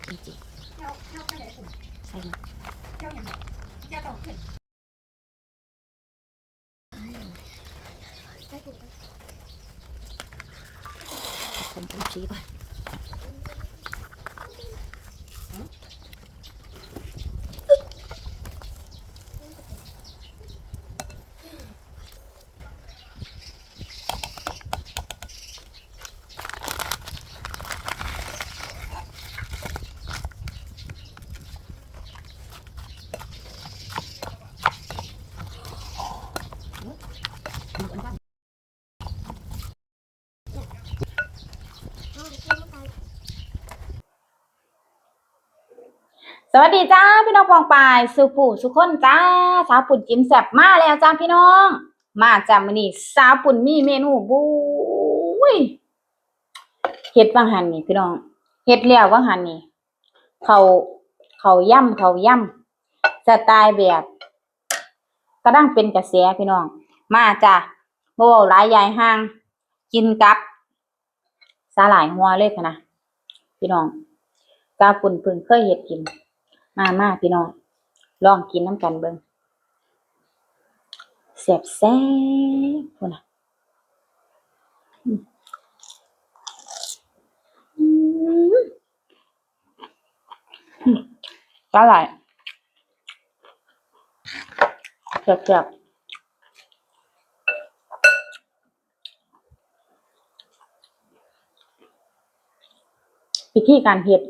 ໃສ່ໝົດ ຄົນເປັນສີກ່ອນ. ສະຫວັດດີຈ້າ ພີ່ນ້ອງປ້ອງປາຍສູ່ຜູ້ສູ່ຄົນຈ້າ. ສາວປຸ້ນກິນແຊບມາແລ້ວຈ້າພີ່ນ້ອງ. ມາຈ້າ ມື້ນີ້ສາວປຸ້ນມີເມນູ ໂອ້ຍ ເຮັດຫວ່າງຫັ້ນນີ້ພີ່ນ້ອງ ເຮັດແລ້ວຫວ່າງຫັ້ນນີ້ ເຂົ້າ ເຂົ້າຢຳ ເຂົ້າຢຳ ສະໄຕລ໌ແບບກຳລັງເປັນກະແສພີ່ນ້ອງ. ມາຈ້າ ບໍ່ເວົ້າຫຼາຍຢາຍຫ່າງ ກິນກັບສາຫຼ່າຍຮົ່ວເລີຍຫັ້ນນະພີ່ນ້ອງ. ສາວປຸ້ນເພິ່ງເຄີຍເຮັດກິນ ມາ ມາພີ່ນ້ອງ ລອງກິນນຳກັນເບິ່ງ. ແຊບໆ ພຸ້ນນະ ອືມ ອືມ ສາຫຼ່າຍ ແຊບໆ. ວິທີການເຮັດ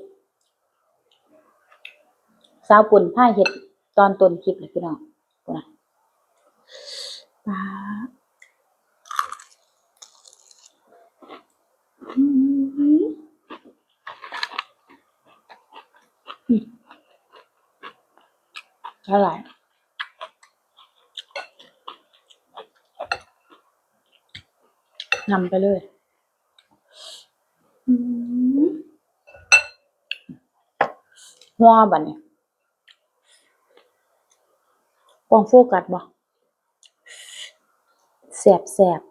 ສາວປຸ້ນພາເຮັດຕອນຕົ້ນຄລິບເລີຍພີ່ນ້ອງ ພຸ້ນນະ ປາ ອືມ ອືມ ສາຫຼ່າຍ ນຳໄປເລີຍ. ອືມ ຮົ່ວບາດນີ້ ກ້ອງໂຟກັສບໍ່? ແຊບໆ.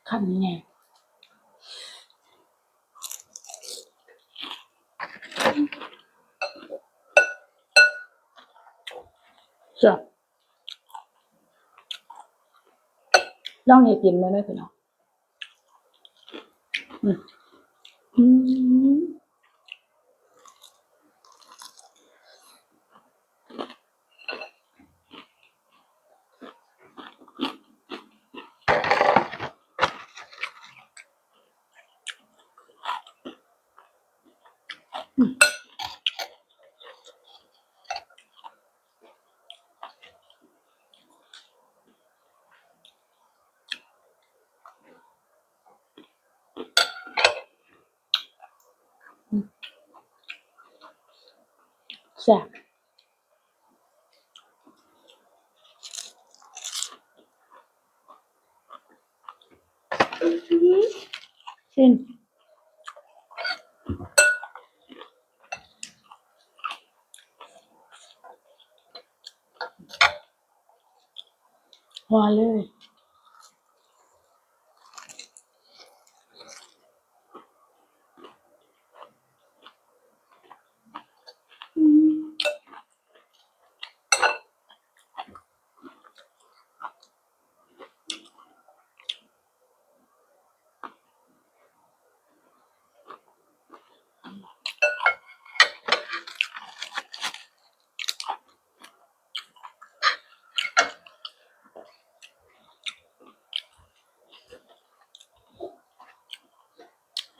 ຄຳໃຫຍ່ ແຊບ ລອງເຮັດກິນເບິ່ງເດີພີ່ນ້ອງ. ອືມ ອືມ. ແຊບ ຊີ້ນ ພໍເລີຍ. ອືມ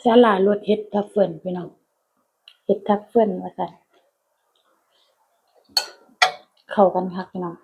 ສາຫຼ່າຍລົດເຫັດທັບເຟິນ ພີ່ນ້ອງ ເຫັດທັບເຟິນວ່າຊັ້ນ ເຂົ້າກັນຄັກ ພີ່ນ້ອງ.